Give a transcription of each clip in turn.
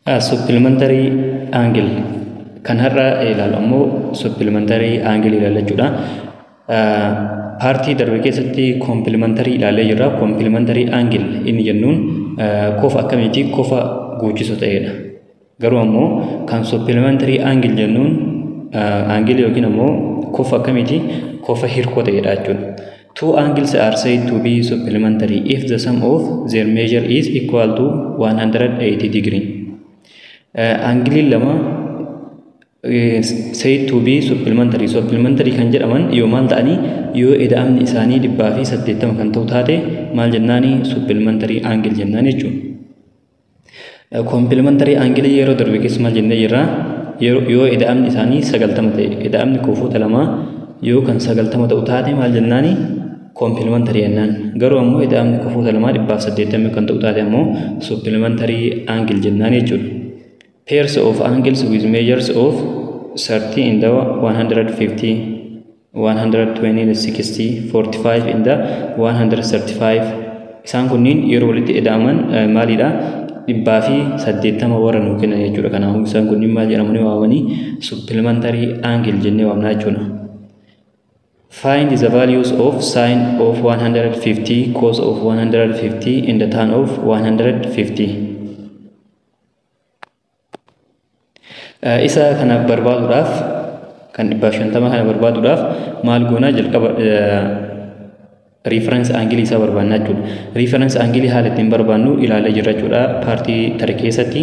Supplementary angle kan har'a ilaalu ammoo supplementary angle ilaalla jechuudha. Paartii darbe keessatti complementary ilaallee jirra. Complementary angle inni jennuun kofa akkamiiti? Kofa guuchisu ta'edha. Garuu ammoo kan supplementary angle jennuun angle yookiin ammoo kofa akkamiiti? Kofa hirkoo ta'edha jechuudha. Two angles are said to be supplementary if the sum of their measure is equal to 180 degree. Angiliin lama said to be supplementary. Supplementary kan jedhaman yoo maal ta'anii? Yoo ida'amni isaanii 180 kan ta'u taate maal jennaani? Supplementary angle jennaan jechuudha. Complementary angle yeroo darbe keessa maal jennee jirra? Yoo ida'amni isaanii 90 ta'e, ida'amni kofoota lamaa yoo kan 90 ta'u taate maal jennaani? Complementary jennaan. Garuu ammoo ida'amni kofoota lamaa 180 kan ta'u taate ammoo supplementary angle jennaan jechuudha. Pairs of angles with measures of 30 in the 150, 120, 60, 45 in the 135. Isaan kunniin yeroo walitti ida'aman maalidha? 180 warra nuu kennan jechuudha. Kanaafuu isaan kunniin maal jedhamanii waamanii? Supplementary angle jennee waamna jechuudha. Find the values of sine of 150, cos of 150 and the tan of 150. Isa kana barbaaduudhaaf, kan 150 kana barbaaduudhaaf maal goonaa? Jalqaba reference angle isaa barbaanna jechuudha. Reference angle haala ittiin barbaannu ilaalee jirra jechuudha. Paartii tare keessatti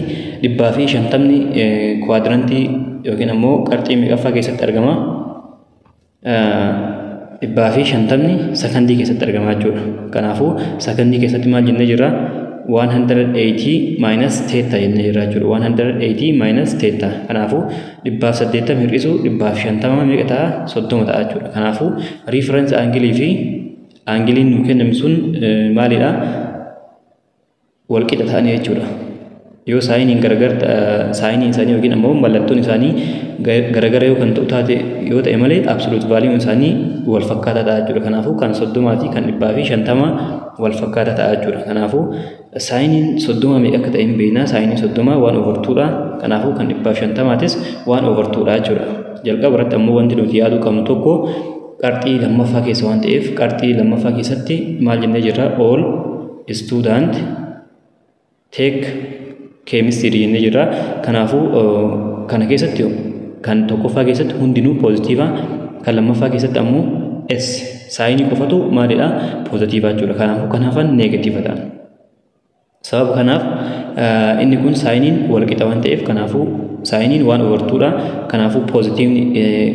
150 kwaadrantii yookiin ammoo qarxii meeqaffaa keessatti argama? 150 sakandii keessatti argama jechuudha. Kanaafuu sakandii keessatti maal jennee jirra? 180 minus theta jennee jirra jechuudha. 180 minus theta. Kanaafuu 180 hir'isu 150 meeqa ta'a? 30 ta'a jechuudha. Kanaafuu reference angle fi angiliin nuu kenname sun maalidha? Walqixa ta'anii jechuudha. Yoo saayiniin gargar, saayiniin isaanii yookiin ammoo mallattoon isaanii garagara yoo kan ta'u taate yoo ta'e malee, absolute value isaanii wal fakkaataa ta'a jechuudha. Kanaafuu kan 30 fi kan 150 wal fakkaataa ta'a jechuudha. Kanaafuu saayiniin 30 meeqa akka ta'e hin beekna. Saayiniin 30 1 over 2dha. Kanaafuu kan 150tis 1 over 2dha jechuudha. Jalqaba irratti ammoo wanti nuti yaaduu qabnu tokko qarxii lammaffaa keessa waan ta'eef, qarxii lammaffaa keessatti maal jennee jirra? All student take chemistry jennee jirra. Kanaafuu kana keessatti, kan tokkoffaa keessatti hundinuu poozitiiva, kan lammaffaa keessatti ammoo S saayinii qofatu maalidha? Poozitiiva jechuudha. Kanaafuu kan hafan neegatiiva ta'an. Sababa kanaaf inni kun saayiniin walqixa waan ta'eef, kanaafuu saayiniin 1 over 2dha. Kanaafuu poozitiivni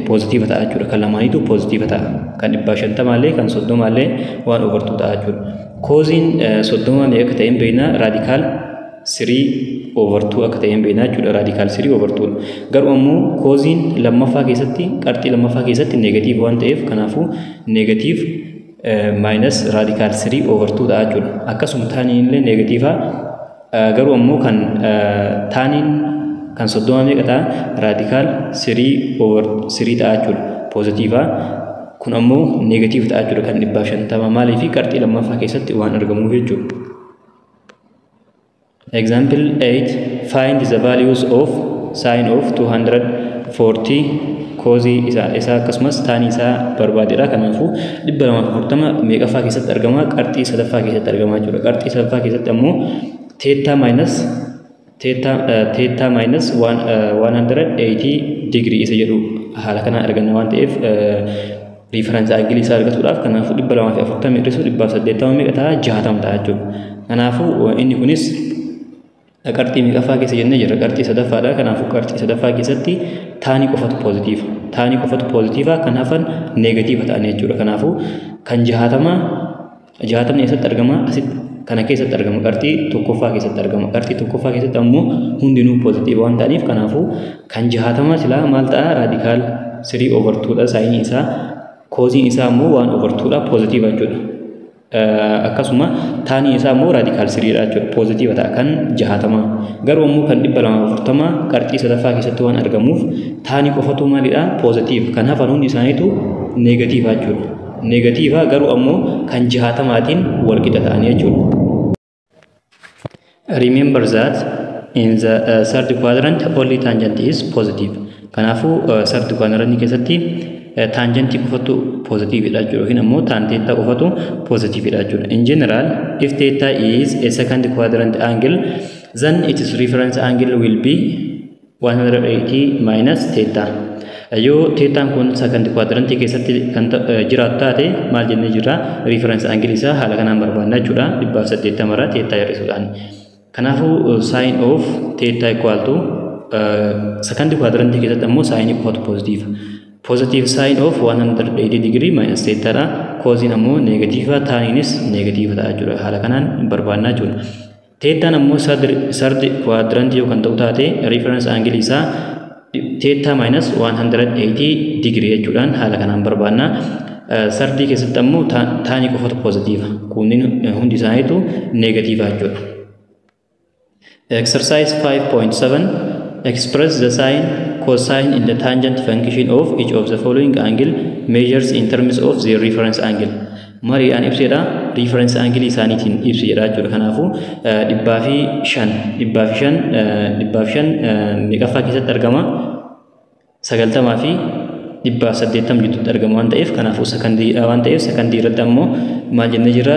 poozitiiva ta'a jechuudha. Kan lamaaniitu poozitiiva ta'a. Kan 150llee kan 30llee 1 over 2 ta'a jechuudha. Kooziin 30 meeqa akka ta'e hin beekna. Radical 3 over 2 akka ta'e hin beekna jechuudha. Radical 3 over 2. Garuu ammoo kooziin lammaffaa keessatti, qarxii lammaffaa keessatti neegatiiva waan ta'eef, kanaafuu negative minus radical 3 over 2 ta'a jechuudha. Akkasuma taaniin illee neegatiiva, garuu ammoo kan taaniin kan 30 meeqa ta'a? Radical 3 over 3 ta'a jechuudha. Poozitiiva. Kun ammoo neegatiiva ta'a jechuudha kan 150, maaliif? Qarxii lammaffaa keessatti waan argamuuf jechuudha. Example 8. Find the values of sine of 240, koozii isaa akkasumas taanii isaa barbaadedha. Kanaafuu 240 meeqaffaa keessatti argama? Qarxii sadaffaa keessatti argama jechuudha. Qarxii sadaffaa keessatti ammoo theta minus theta, theta minus 180 degree isa jedhu haala kanaan arganna waan ta'eef, reference angle isaa argatuudhaaf, kanaafuu 240 hir'isuu 180 meeqa ta'a? 60 ta'a jechuudha. Kanaafuu inni kunis qarxii meeqaffaa keessa jennee jirra? Qarxii sadaffaadha. Kanaafuu qarxii sadaffaa keessatti taanii qofatu poozitiiva. Taanii qofatu poozitiiva, kan hafan neegatiiva ta'an jechuudha. Kanaafuu kan 60, 60ni eessatti argama? Asitti kana keessatti argama. Qarxii tokkoffaa keessatti argama. Qarxii tokkoffaa keessatti ammoo hundinuu poozitiiva waan ta'aniif, kanaafuu kan 60 silaa maal ta'a? Radical 3 over 2dha saayinii isaa. Kooziin isaa ammoo 1 over 2dha, poozitiiva jechuudha. Akkasuma taanii isaa immoo radical 3dha jechuudha. Poozitiiva ta'a kan 60. Garuu ammoo kan 240 qarxii sadaffaa keessatti waan argamuuf, taanii qofatu maalidha? Poozitiiva. Kan hafan hundi isaaniitu neegatiiva jechuudha. Neegatiiva, garuu ammoo kan 60tiin wal qixa ta'anii jechuudha. Remember that In the third quadrant only tangent is positive. Kanaafuu third quadrant keessatti tangentii qofatu positive dha jechuudha, yookiin ammoo tan theta qofatu positive dha jechuudha. In general, if theta is a second quadrant angle, then its reference angle will be 180 minus theta. Yoo thetaan kun second quadrant keessatti kan jiraatu taate, maal jennee jirra? Reference angle isaa haala kanaan barbaanna jechuudha, 180 irraa theta hir'isuudhaan. Kanaafuu sin of theta equal to, second quadrant keessatti ammoo sin qofatu positive. Positive sin of 180 degree minus theta dha. Cosine ammoo negative, taniinis negative ta'a jechuudha. Haala kanaan barbaanna jechuudha. Thetaan ammoo third quadrant yoo kan ta'u taate, reference angle isaa theta minus 180 degree jechuudhaan haala kanaan barbaanna. Thirdii keessatti ammoo tanii qofatu positive. Kunniin hundi isaaniitu negative jechuudha. Exercise 5.7. Express the sine, cosine and the tangent function of each of the following angle measures in terms of their reference angle. Mariidhaan ibsedha. Reference angle isaaniitiin ibsedha jechuudha. Kanaafuu 105, 105, 105 meeqaffaa keessatti argama? 90 fi 180 jidduutti argama waan ta'eef, kanaafuu sekandiidha waan ta'eef, sekandii irratti ammoo maal jennee jirra?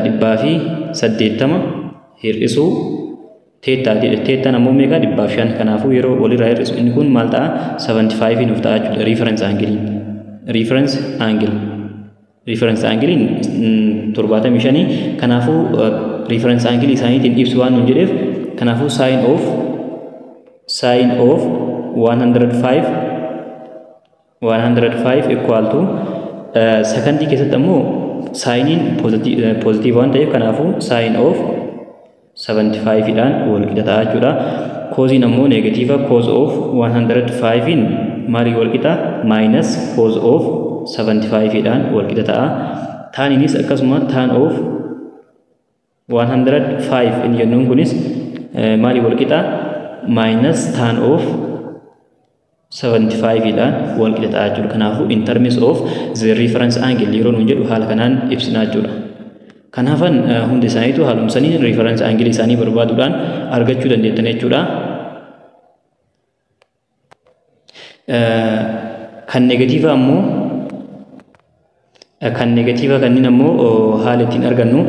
180 hir'isuu thetaati. Thetaan ammoo meeqa? 105. Kanaafuu yeroo walirraa hir'isu inni kun maal ta'a? 75 nuuf ta'a jechuudha. Reference angle, reference angle, reference angle 75. Kanaafuu reference angle isaaniitiin ibsu waan nuun jedheef, kanaafuu sin of 105, 105 equal to, sekandii keessatti ammoo sineiin positive waan ta'eef, kanaafuu sin of 75 dhaan wal qixa ta'a jechuudha. Cosine ammoo negative, cos of 105 maalii wal qixa? Minus cos of 75 dhaan wal qixa ta'a. Taniinis akkasuma, tan of 105 inni jennuun kunis maalii wal qixa? Minus tan of 75 dhaan wal qixa ta'a jechuudha. Kanaafuu in terms of the reference angle yeroo nuun jedhu haala kanaan ibsinaa jechuudha. Kanaafan hundi isaaniitu haalumsanii reference angle isaanii barbaaduudhaan argachuu dandeettan jechuudha. Kan negative ammoo, kan negative kanneen ammoo haala ittiin argannu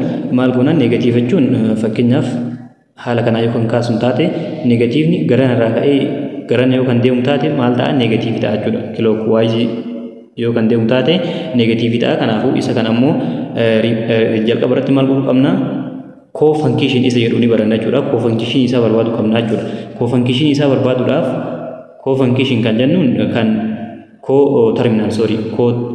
maal goona? Negative jechuun fakkeenyaaf haala kanaa yoo kan kaasun taate, negativeni garana irraa ka'ee garana yoo kan deemu taate maal ta'a? Negative ta'a jechuudha. Clockwise yoo kan deemu taate negative ta'a. Kanaafuu isa kan ammoo jalqaba irratti maal godhuu qabna? Co-function isa jedhu ni baranna jechuudha. Co-function isaa barbaaduu qabna jechuudha. Co-function isaa barbaaduudhaaf, co-function kan jennuun kan co-terminal, sorry,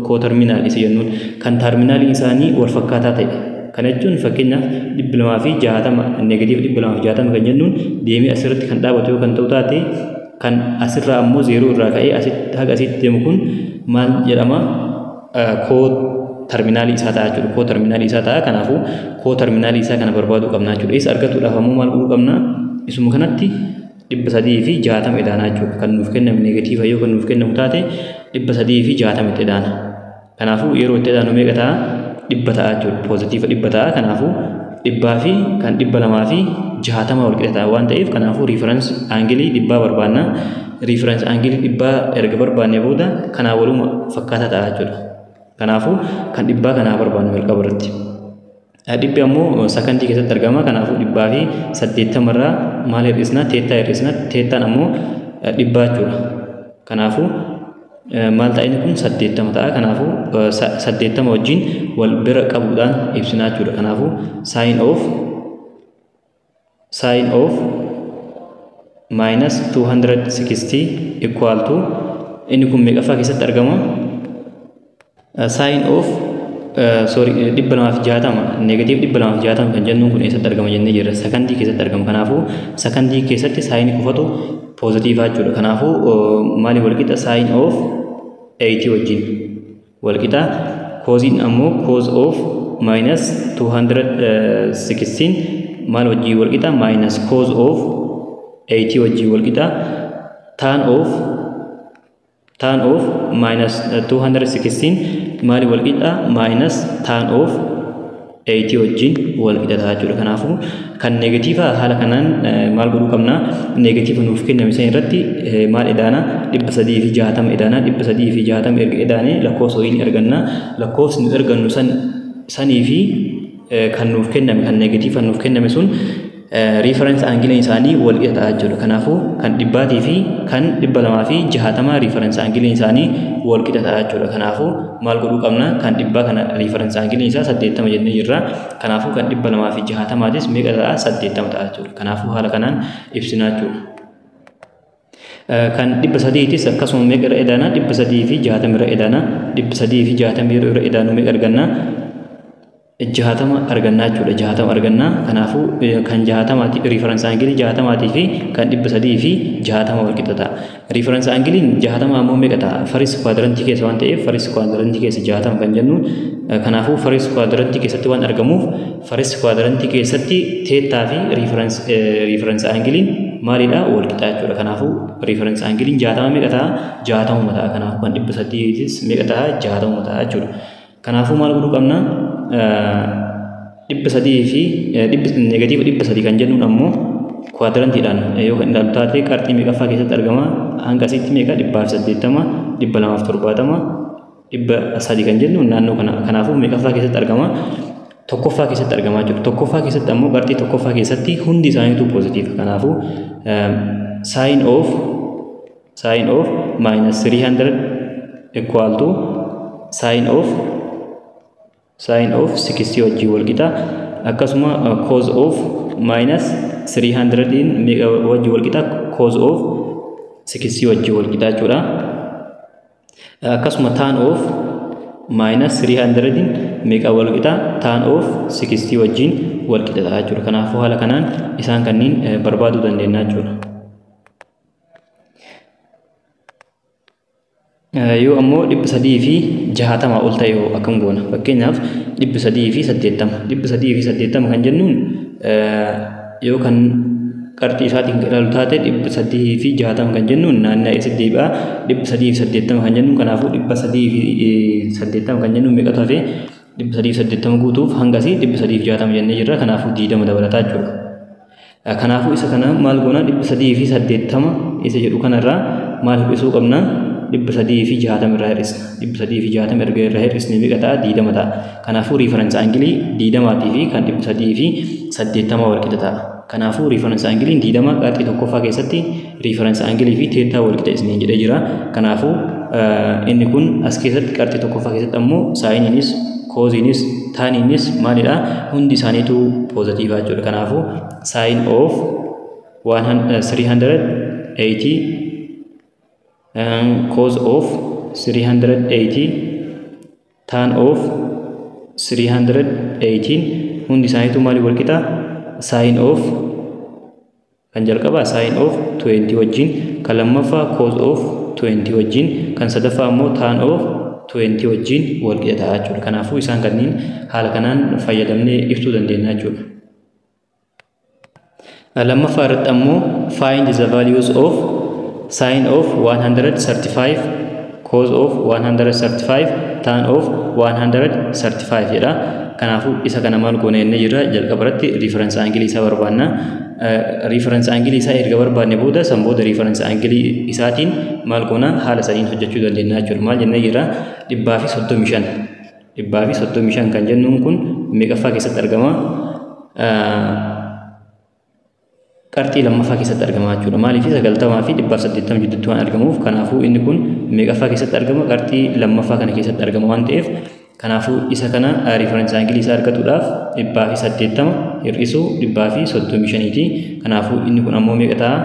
co-terminal isa jennuun kan terminaliin isaanii wal fakkaataa ta'e. Kana jechuun fakkeenyaaf 260, negative 260 kan jennuun deemee asirratti kan dhaabatu yoo kan ta'u taate, kan asirraa ammoo zeeroo irraa ka'ee asitti haga asitti deemu kun maal jedhama? Co-terminalii isaa ta'a jechuudha. Co-terminalii isaa ta'a. Kanaafuu co-terminalii isaa kana barbaaduu qabna jechuudha. Isa argatuudhaaf ammoo maal godhuu qabna? Isuma kanatti 360 idaanaa jechuudha. Kan nuuf kennamu negative yoo kan nuuf kennamu taate, 360 itti idaana. Kanaafuu yeroo itti idaanu meeqa ta'a? 100 ta'a jechuudha. Positive 100 ta'a. Kanaafuu dhibbaa fi kan 260 wal qixa ta'a waan ta'eef, kanaafuu reference angle dhibbaa barbaanna. Reference angle dhibbaa erga barbaanne booda kanaa waluma fakkaataa ta'a jechuudha. Kanaafuu kan dhibbaa kanaa barbaannu jalqaba irratti. Dhibbi ammoo sakandii keessatti argama. Kanaafuu 180 irraa maal hir'isna? Theta hir'isna. Thetaan ammoo dhibbaa jechuudha. Kanaafuu maal ta'a inni kun? 80 ta'a. Kanaafuu 80 wajjin wal bira qabuudhaan ibsinaa jechuudha. Kanaafuu sin of minus 260 equal to, inni kun meeqaffaa keessatti argama? Sin of, sorry, 260, negative 260 kan jennuun kun eessatti argama jennee jirra? Sakandii keessatti argama. Kanaafuu sakandii keessatti sineii qofatu positive jechuudha. Kanaafuu maaliif wal qixa? Sin of 80 wajjin wal qixa. Cosine ammoo cos of minus 216 maal wajjin wal qixa? Minus cos of 80 wajjin wal qixa. Tan of minus 216 maali wal qixa? Minus tan of 80 wajjin wal qixa ta'a jechuudha. Kanaafuu kan neegatiiva haala kanaan maal godhuu qabna? Neegatiiva nuuf kenname san irratti maal idaana? 360 idaana. 360 erga idaane lakkoofsa wayii ni arganna. Lakkoofsi nu argannu sanii fi kan nuuf kenname kan neegatiiva nuuf kenname sun reference angle isaanii wal qixa ta'a jechuudha. Kanaafuu kan dhibbaatii fi kan 260 reference angle isaanii wal qixa ta'a jechuudha. Kanaafuu maal godhuu qabna? Kan dhibbaa kana reference angle isaa 80 jennee jirra. Kanaafuu kan 260 meeqa ta'a? 80 ta'a jechuudha. Kanaafuu haala kanaan ibsinaa jechuudha. Kan 300tis akkasuma meeqa irra idaana? 360 irra idaana. 360 yeroo irra idaanu meeqa arganna? 60 argannaa jechuudha. 60 argannaa. Kanaafuu kan 60 reference angle 60 fi kan 360 wal qixa ta'a. Reference angle 60 ammoo meeqa ta'a? First quadrant keessa waan ta'eef first quadrant keessa 60 kan jennu kanaafuu first quadrant keessatti waan argamuuf first quadrant keessatti theta fi reference angle maalidha? Wal qixa jechuudha. Kanaafuu reference angle 60 meeqa ta'a? 60 ta'a. Kanaafuu kan 300tis meeqa ta'a? 60 ta'a jechuudha. Kanaafuu maal godhuu qabna? 300 fi negative 300 kan jennuun ammoo kwaadrantiidhaan yoo kan ilaallu taate qarxii meeqaffaa keessatti argama? Hanga asitti meeqa? 180, 270, 300 kan jennuun naannoo kana. Kanaafuu meeqaffaa keessatti argama? Tokkoffaa keessatti argamaa jiru. Tokkoffaa keessatti ammoo qarxii tokkoffaa keessatti hundi isaaniitu poozitiiva. Kanaafuu sin of minus 300 equal to sin of 60 wajjin wal qixa. Akkasuma cos of minus 300 meeqa wajjin wal qixa? Cos of 60 wajjin wal qixa jechuudha. Akkasuma tan of minus 300 meeqa wal qixa? Tan of 60 wajjin wal qixa ta'a jechuudha. Kanaafuu haala kanaan isaan kanneen barbaaduu dandeenya jechuudha. Yoo ammoo 360 ol ta'e yoo akkam goona? Fakkeenyaaf 380. 380 kan jennuun yoo kan qarxii isaatiin ilaalu taate 360 kan jennuun naanna'ee eessatti deebi'a? 380 kan jennuun kanaafuu 380 kan jennuun meeqatu hafe? 380 guutuuf hangasii 360 jennee jirra. Kanaafuu 20 dabalataa jechuudha. Kanaafuu isa kana maal goona? 380 isa jedhu kanarraa maal hir'isuu qabna? 360 irraa hir'isna. 360 erga irraa hir'isne meeqa ta'a? 20 ta'a. Kanaafuu reference angle 20 fi kan 380 wal qixa ta'a. Kanaafuu reference angleiin 20 qarxii tokkoffaa keessatti reference angle fi theta wal qixa isiniin jedhee jira. Kanaafuu inni kun as keessatti qarxii tokkoffaa keessatti ammoo sineiinis cosiinis taniinis maalidha? Hundi isaaniitu poozitiivaa jechuudha. Kanaafuu sine of 380, cos of 380, tan of 318 hundi isaaniitu maali wal qixa? Sine of kan jalqabaa sine of 20 wajjin, kan lammaffaa cos of 20 wajjin, kan sadaffaa ammoo tan of 20 wajjin wal qixa ta'a jechuudha. Kanaafuu isaan kanneen haala kanaan fayyadamnee ibsuu dandeenya jechuudha. Lammaffaa irratti ammoo find the values of sin of 135, cos of 135, tan of 135 jedha. Kanaafuu isa kana maal goone jennee jirra? Jalqaba irratti reference angle isaa barbaanna. Reference angle isaa erga barbaanne booda san booda reference angle isaatiin maal goona? Haala saniin hojjechuu dandeenya jechuudha. Maal jennee jirra? 135. 135 kan jennuun kun meeqaffaa keessatti argama? Qarxii lammaffaa keessatti argama jechuudha. Maaliif? 90 fi 180 jidduutti waan argamuuf. Kanaafuu inni kun meeqaffaa keessatti argama? Qarxii lammaffaa kana keessatti argama waan ta'eef kanaafuu isa kana reference angle isaa argatuudhaaf 180 hir'isuu 135ti. Kanaafuu inni kun ammoo meeqa ta'a?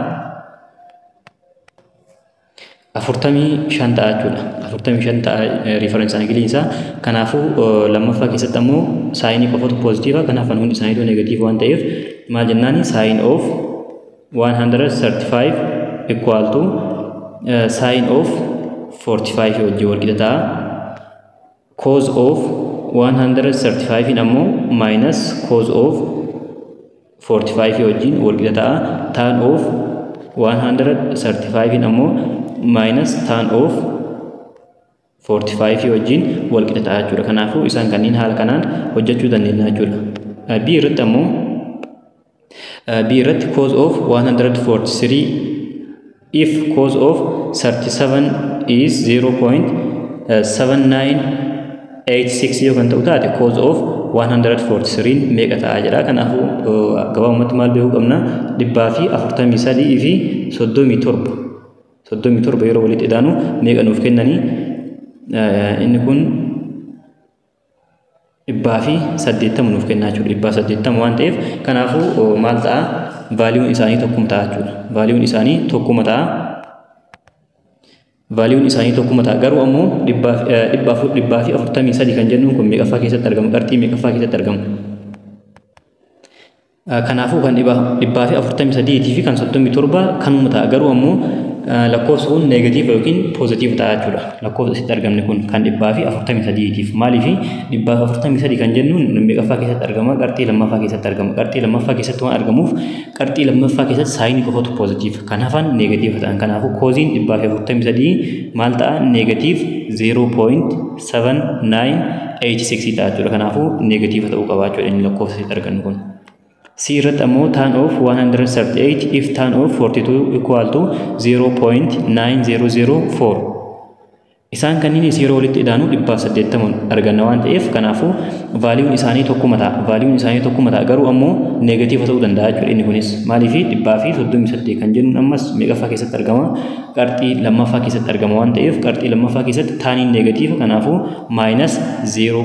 45 ta'a jechuudha. 45 ta'a reference angle isaa. Kanaafuu lammaffaa keessatti ammoo sineii qofatu poozitiiva. Kanaaf hundi isaaniitu neegatiiva waan ta'eef maal jennaani? Sine of 135 equal to sine of 45 wajjin wal qixa ta'a. Cos of 135 ammoo minus cos of 45 wajjin wal qixa ta'a. Tan of 135 ammoo minus tan of 45 wajjin wal qixa ta'a jechuudha. Kanaafuu isaan kanneen haala kanaan hojjechuu dandeenya jechuudha. B irratti ammoo, B irratti cos of 143 if cos of 37 is 0.7986 yoo kan ta'u taate, cos of 143 meeqa ta'a jedha. Kanaafuu gabaabumatti maal beekuu qabna? 143 fi 37, 37 yeroo walitti idaanu meeqa nuuf kennanii? Inni kun 180 nuuf kennaa jechuudha. 180 waan ta'eef, kanaafuu maal ta'a? Valueun isaanii tokkuma ta'a jechuudha. Valueun isaanii tokkuma ta'a. Valueun isaanii tokkuma ta'a. Garuu ammoo 443 kan jennuun kun meeqaffaa keessatti argama? Qarxii meeqaffaa keessatti argama? Kanaafuu kan 143 fi kan 37 kanuma ta'a. Garuu ammoo lakkoofsi kun negative yookiin positive ta'a jechuudha. Lakkoofsa asitti argamne kun kan 143tiif. Maaliif? 143 kan jennuun meeqaffaa keessatti argama? Qarxii lammaffaa keessatti argama. Qarxii lammaffaa keessatti waan argamuuf, qarxii lammaffaa keessatti signii qofatu positive. Kan hafan negative ta'an. Kanaafuu cosiin 143 maal ta'a? Negative 0.7986 ta'a jechuudha. Kanaafuu negative ta'uu qaba jechuudha inni lakkoofsa asitti argannu kun. C irratti ammoo tan of 138 if tan of 42 equal to 0.9004. Isaan kanneenis yeroo walitti idaanu 180 arganna waan ta'eef, kanaafuu valueun isaanii tokkuma ta'a. Valueun isaanii tokkuma ta'a. Garuu ammoo negative ta'uu danda'a jechuudha inni kunis. Maaliif? 138 kan jennuun ammas meeqaffaa keessatti argama? Qarxii lammaffaa keessatti argama waan ta'eef, qarxii lammaffaa keessatti taniin negative, kanaafuu minus 0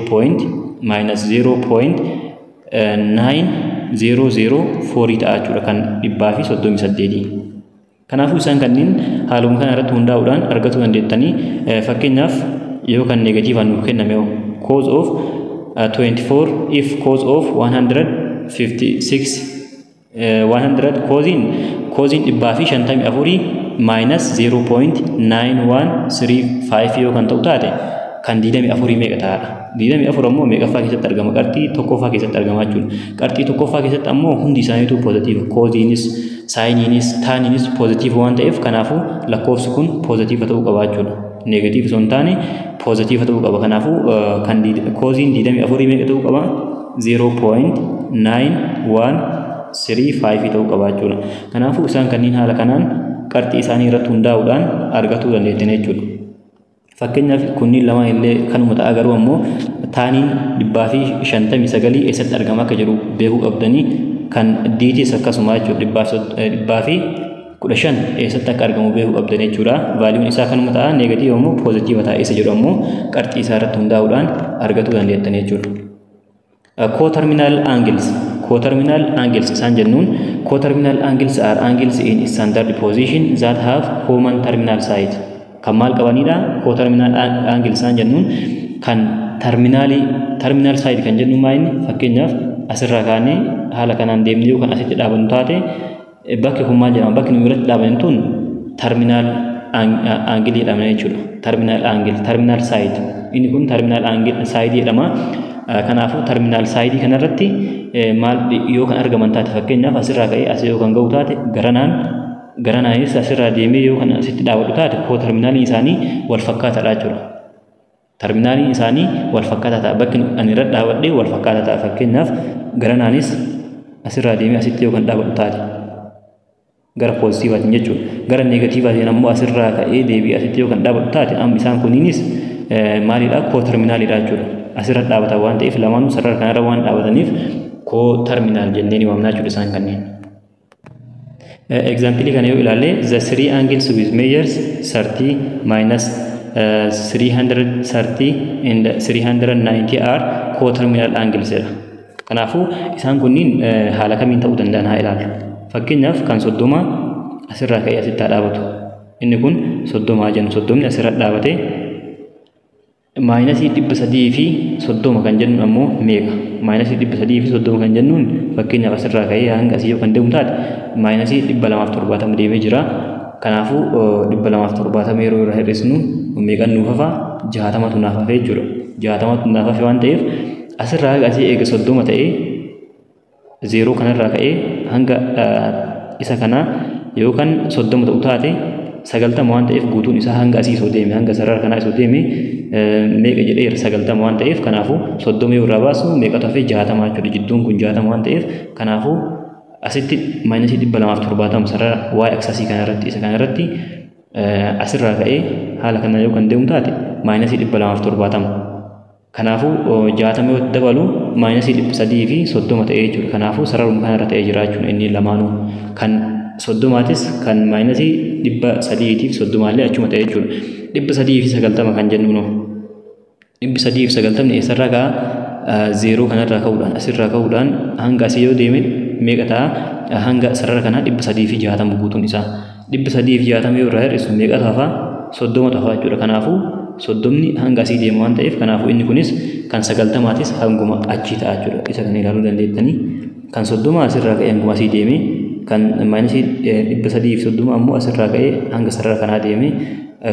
minus 0.9004 ta'a jechuudha kan 138. Kanaafuu isaan kanneen haaluma kana irratti hundaa'uudhaan argachuu dandeettanii. Fakkeenyaaf yoo kan negativeaan nuuf kenname, cos of 24 if cos of 156, 100, cosiin 154 minus 0.9135 yoo kan ta'u taate, kan 24 meeqa ta'aadha? 24 ammoo meeqaffaa keessatti argama? Qarxii tokkoffaa keessatti argama jechuudha. Qarxii tokkoffaa keessatti ammoo hundi isaaniitu positive. Cosiinis, sineiinis, taniinis positive waan ta'eef, kanaafuu lakkoofsi kun positive ta'uu qaba jechuudha. Negative osoo hin taane positive ta'uu qaba. Kanaafuu kan cosiin 24 meeqa ta'uu qaba? 0.9135 ta'uu qaba jechuudha. Kanaafuu isaan kanneen haala kanaan qarxii isaanii irratti hundaa'uudhaan argachuu dandeettan jechuudha. Fakkeenyaaf kunniin lamaan illee kanuma ta'a, garuu ammoo taniin 159 eessatti argama akka jedhu beekuu qabdanii. Kan Dtis akkasuma jechuudha, 115 eessatti akka argamu beekuu qabdan jechuudha. Valueun isaa kanuma ta'a, negative ammoo positive ta'a isa jedhu ammoo qarxii isaa irratti hundaa'uudhaan argachuu dandeettan jechuudha. Co-terminal angles. Co-terminal angles isaan jennuun, co-terminal angles are angles in standard position that have common terminal side. Kan maal qabanidha? Co-terminal angles isaan jennuun kan terminalii, terminal side kan jennu maa inni? Fakkeenyaaf asirraa kaanee haala kanaan deemnee yookaan asitti dhaabannu taate, bakki kun maal jedhama? Bakki nu irratti dhaabannu tun terminal angle jedhama jechuudha. Terminal angle, terminal side. Inni kun terminal angle side jedhama. Kanaafuu terminal side kanarratti maal yoo kan argaman taate, fakkeenyaaf asirraa ka'ee asii yoo kan ga'u taate, garanaan garanaanis asirraa deemee yoo kan asitti dhaabatu taate, co-terminaliin isaanii wal fakkaataadha jechuudha. Terminaliin isaanii wal fakkaataa ta'a. Bakki ani irra dhaabadhee wal fakkaataa ta'a. Fakkeenyaaf garanaanis asirraa deemee asitti yoo kan dhaabatu taate gara positiveaatiin jechuudha. Gara negativeaatiin ammoo asirraa ka'ee deebi'ee asitti yoo kan dhaabatu taate, amma isaan kunniinis maalidha? Co-terminalidha jechuudha. Asirra dhaabatan waan ta'eef, lamaanuu sarara kanarra waan dhaabataniif, co-terminal jennee ni waamna jechuudha isaan kanneen. Example kana yoo ilaalle, the three angles with measures 30 minus 330 and 390 are co-terminal angles jedha. Kanaafuu isaan kunniin haala kamiin ta'uu danda'an haa ilaallu. Fakkeenyaaf kan 30 asirraa ka'ee asitti haa dhaabatu. Inni kun 30 jennu, 30ni asirra dhaabatee, minusii 330 kan jennuun ammoo meeqa? Minusii 330 kan jennuun, fakkeenyaaf asirraa ka'ee hanga asii yoo kan deemu taate, minusii 270 deemee jira. Kanaafuu 270 yeroo irraa hir'isnu meeqan nuuf hafa? 60tu naaf hafe jechuudha. 60tu naaf hafe waan ta'eef, asirraa haga asii eega 30 ta'ee, zeeroo kanarraa ka'ee hanga isa kanaa yookaan 30 ta'u taate 90 waan ta'eef guutuun isaa hanga asii osoo deeme, hanga sarara kanaa osoo deeme meeqa jedheera? 90 waan ta'eef, kanaafuu 30 yoo irraa baasu meeqatu hafe? 60 jechuudha. Jidduun kun 60 waan ta'eef, kanaafuu asitti minus 270 sarara y axis kana irratti, isa kana irratti asirraa ka'ee haala kana yoo kan deemu taate minus 270. Kanaafuu 60 yoo dabalu minus 330 ta'ee jechuudha. Kanaafuu sararuma kanarra ta'ee jira jechuudha inni lamaanuu. Kan 30tis kan minus 330llee achuma ta'e jechuudha. 390 kan jennu noo. 390 eessarraa ka'a? Zeeroo kanarraa ka'uudhaan, asirraa ka'uudhaan hanga asii yoo deeme meeqa ta'a? Hanga sarara kanaa 360 guutuun isaa. 360 yoo irraa hir'isu meeqa hafa? 30 hafa jechuudha. Kanaafuu 30 hanga asii deema waan ta'eef, kanaafuu inni kunis kan 90tis hanguma achii ta'a jechuudha. Isa kana ilaaluu dandeettanii. Kan 30 asirraa ka'ee hanguma asii deeme, kan minus 330 ammoo asirraa ka'ee hanga sarara kanaa deeme,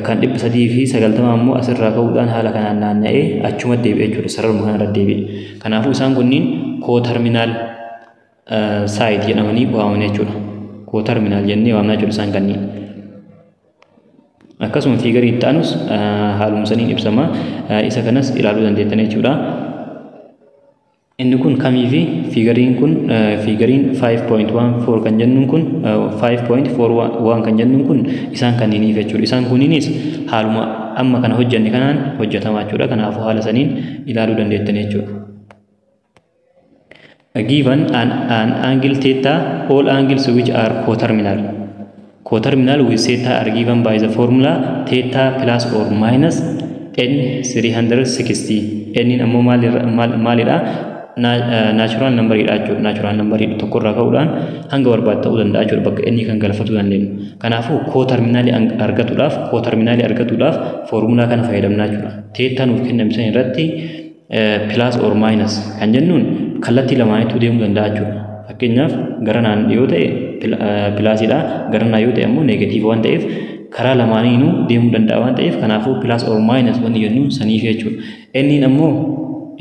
kan 390 ammoo asirraa ka'uudhaan haala kanaan naanna'ee achuma deebi'e jechuudha. Sararuma kanarra deebi'e. Kanaafuu isaan kunniin coterminal side jedhamanii waamamu jechuudha. Coterminal jennee waamna jechuudha isaan kanneen. Akkasuma figure itti aanus haaluma saniin ibsama. Isa kanas ilaaluu dandeettan jechuudha. Inni kun kamii fi figureiin kun, figureiin 5.14 kan jennuun kun, 5.41 kan jennuun kun isaan kanniiniif jechuudha. Isaan kunniinis haaluma amma kana hojjenne kanaan hojjetama jechuudha. Kanaafuu haala saniin ilaaluu dandeettan jechuudha. Given an angle theta, all angles which are coterminal. Coterminal with theta are given by the formula theta plus or minus n 360. N ammoo maalidha? Natural numberidha jechuudha. Natural numberidha, tokkorraa ka'uudhaan hanga barbaade ta'uu danda'a jechuudha bakka inni kan galfatuu dandeenyu. Kanaafuu coterminal argatuudhaaf foormulaa kana fayyadamnaa jechuudha. Theta nuuf kenname san irratti plus or minus kan jennuun kallattii lamaanitti deemuu danda'a jechuudha. Fakkeenyaaf garanaan yoo ta'e plusidha, garanaa yoo ta'e ammoo negative waan ta'eef, karaa lamaaniinuu deemuu danda'a waan ta'eef, kanaafuu plus or minus wanni jennuun saniif jechuudha. Inniin ammoo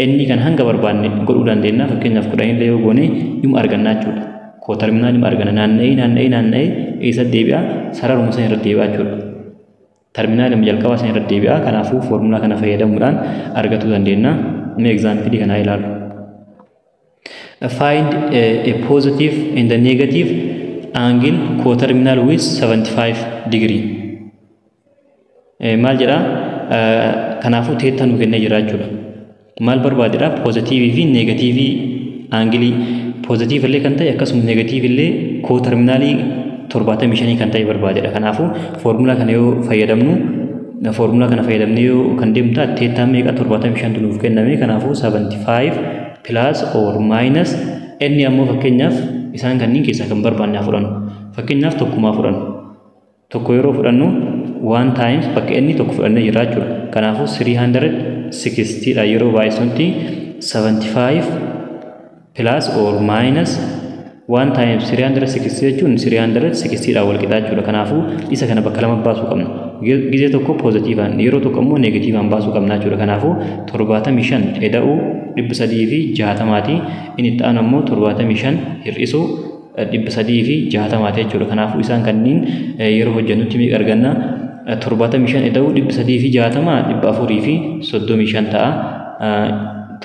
inni kan hanga barbaanne godhuu dandeenya. Fakkeenyaaf 10illee yoo goone dhuma argannaa jechuudha. Coterminal dhuma arganna. Naanna'ee naanna'ee naanna'ee eessa deebi'a? Sararuma san irra deebi'a jechuudha. Terminaluma jalqabaa san irra deebi'a. Kanaafuu foormulaa kana fayyadamuudhaan argachuu dandeenya. Mee example kanaa ilaalu. Find a positive and the negative angle coterminal with 75 degree. Maal jedhaa? Kanaafuu theta nu kennee jira jechuudha. Maal barbaadedha? Positive fi negative angle, positive illee kan ta'e akkasuma negative illee coterminal 75 kan ta'e barbaadedha. Kanaafuu foormulaa kana yoo fayyadamnu, foormulaa kana fayyadamnee yoo kan deemnu taate, thetaan meeqa? 75 nuuf kenname. Kanaafuu 75 plus or minus inni ammoo fakkeenyaaf isaan kanneen keessaa kan barbaanne haa fudhannu. Fakkeenyaaf tokkumaa fudhannu. Tokko yeroo fudhannu one times bakka inni tokko fudhannee jira jechuudha. Kanaafuu 360 dha yeroo baay'isutti 75 plus or minus 1 times 360 jechuun 360 dha wal qixa jechuudha. Kanaafuu isa kana bakka lama baasuu qabna. Gizee tokko positiveaan, yeroo tokko immoo negativeaan baasuu qabna jechuudha. Kanaafuu 75 eda'uu 360ti. Inni itti aanu ammoo 75 hir'isuu 360ti jechuudha. Kanaafuu isaan kanneen yeroo hojjennutti meeqa arganna? 75 eda'uu 360 435 ta'a.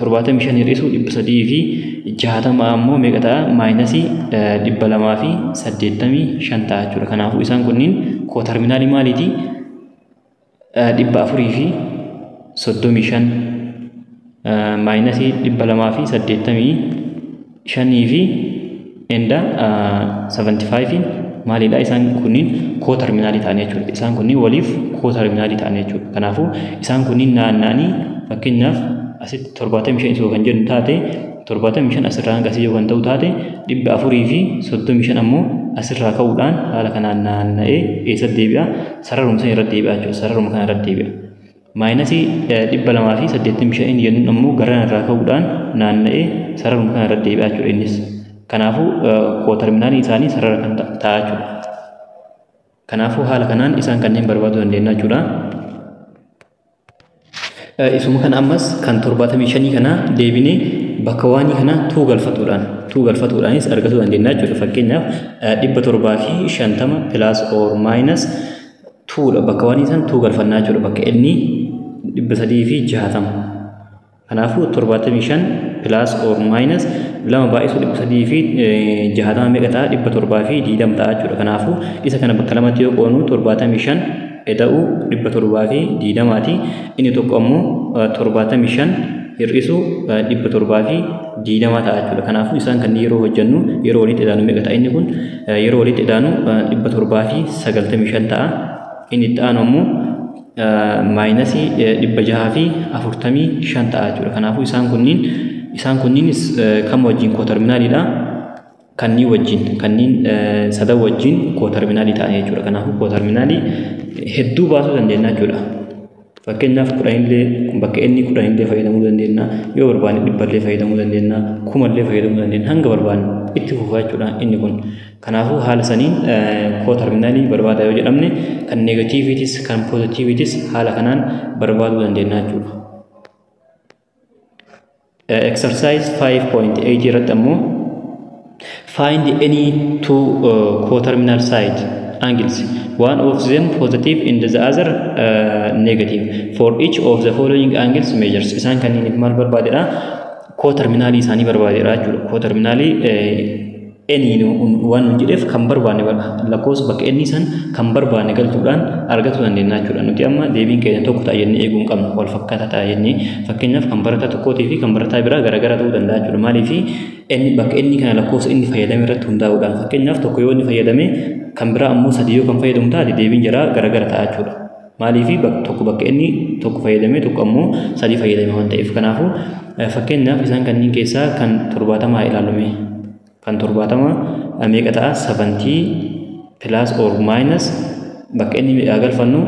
75 hir'isuu 360 ammoo meeqa ta'a? Minus 285 ta'a jechuudha. Kanaafuu isaan kunniin coterminal maaliiti? 435 minus 285 fi and 75 maalidha? Isaan kunniin coterminal ta'anii jechuudha. Isaan kunniin waliif coterminal ta'anii jechuudha. Kanaafuu isaan kunniin naanna'anii, fakkeenyaaf asitti 75 isoo kan jennu taate, 75 asirraa hanga asii yoo kan ta'u taate, 435 ammoo asirraa ka'uudhaan haala kanaan naanna'ee eessatti deebi'a? Sararuma san irratti deebi'a jechuudha. Sararuma kana irratti deebi'a. Minus 285 jennuun ammoo garana irraa ka'uudhaan naanna'ee sararuma kana irratti deebi'a jechuudha innis. Kanaafuu coterminal isaanii sarara kan ta'a jechuudha. Kanaafuu haala kanaan isaan kanneen barbaaduu dandeenya jechuudha. Isuma kana ammas kan 75 kana deebinee bakka waanii kana two galfatuudhaanis argachuu dandeenya jechuudha. Fakkeenyaaf 750 plus or minus 2 dha. Bakka 1 san 2 galfannaa jechuudha. Bakka inni 360. Kanaafuu 75 plus or minus 2 baay'isuu 360 meeqa ta'a? 720 ta'a jechuudha. Kanaafuu isa kana bakka lamatti yoo qoonu 75 eda'uu 720ti. Inni tokko ammoo 75 hir'isuu 720 ta'a jechuudha. Kanaafuu isaan kanneen yeroo hojjennu, yeroo walitti idaanu meeqa ta'a? Inni kun yeroo walitti idaanu 795 ta'a. Inni itti aanu ammoo minusii 645 ta'a jechuudha. Kanaafuu isaan kunniinis kam wajjin coterminaliidha? Kanneen wajjin, kanneen sadan wajjin coterminalii ta'an jechuudha. Kanaafuu coterminalii hedduu baasuu dandeenya jechuudha. Fakkeenyaaf 10illee, bakka inni 10illee fayyadamuu dandeenya. Yoo barbaanne 100llee fayyadamuu dandeenya. 1000llee fayyadamuu dandeenya. Hanga barbaanne itti fufaa jechuudha inni kun. Kanaafuu haala saniin coterminalii barbaada yoo jedhamne, kan negativeitis kan positiveitis haala kanaan barbaaduu dandeenya jechuudha. Exercise 5.8 irratti ammoo find any two coterminal side angles, one of them positive and the other negative, for each of the following angles measures. Isaan kanneen maal barbaadedha? Coterminalii isaanii barbaadedha jechuudha. Coterminalii any waan nun jedheef kan barbaanne lakkoofsa bakka inni san kan barbaanne galchuudhaan argachuu dandeenya jechuudha. Nuti amma deebiin keenya tokko ta'a jennee eeguu hin qabnu, wal fakkaataa ta'a jennee. Fakkeenyaaf kan barataa tokkootii fi kan barataa biraa garaagara ta'uu danda'a jechuudha. Maaliif? Inni bakka inni kana lakkoofsa inni fayyadame irratti hundaa'uudhaan, fakkeenyaaf tokko yoo inni fayyadame, kan biraa ammoo sadii yoo kan fayyadamu taate, deebiin jaraa garaagara ta'a jechuudha. Maaliif? Tokko bakka inni tokko fayyadame, tokko ammoo sadii fayyadame waan ta'eef. Kanaafuu fakkeenyaaf isaan kanneen keessaa kan 70 ilaalume. Kan 70 meeqa ta'a? 70 plus or minus bakka inni meeqa galfannu?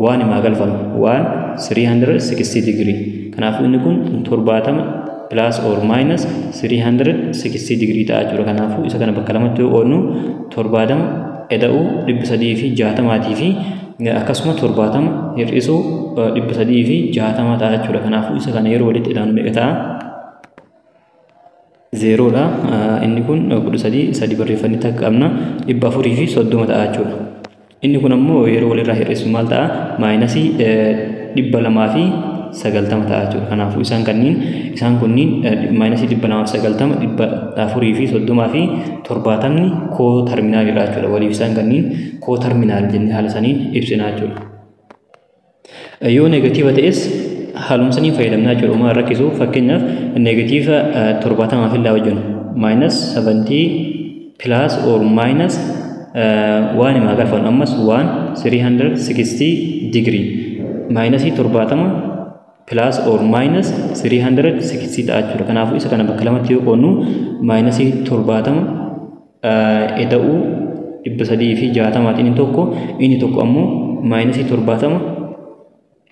Waan himaa galfannu waan 360 degree. Kanaafuu inni kun 70 plus or minus 360 degree ta'a jechuudha. Kanaafuu isa kana bakka lamatti yoo qoodnu, 70 eda'uu 360 fi akkasuma 70 hir'isuu 360 ta'a jechuudha. Kanaafuu isa kana yeroo walitti idaanu meeqa ta'a? Zeeroodha. Inni kun 13, sadi barreeffannee takka qabna, 430 ta'a jechuudha. Inni kun ammoo yeroo walirraa hir'isu maal ta'a? Minusii 290 ta'a jechuudha. Kanaafuu isaan kunniin minusii 290, 430 fi 70 coterminalidha jechuudha. Waliif isaan kanneen coterminal jennee haala saniin ibsina jechuudha. Yoo negative ta'es haaluma saniin fayyadamnaa jechuudha. Uumaa rakkisu, fakkeenyaaf negative 70 fi laa hojjennu, minus 70 plus or minus waan himaa galfannu ammas waan 360 degree, minusii 70 plus or minus 360 ta'a jechuudha. Kanaafuu isa kana bakka lamatti yoo qoodnu, minusii 70 eda'uu 360 inni tokko, inni tokko ammoo minusii 70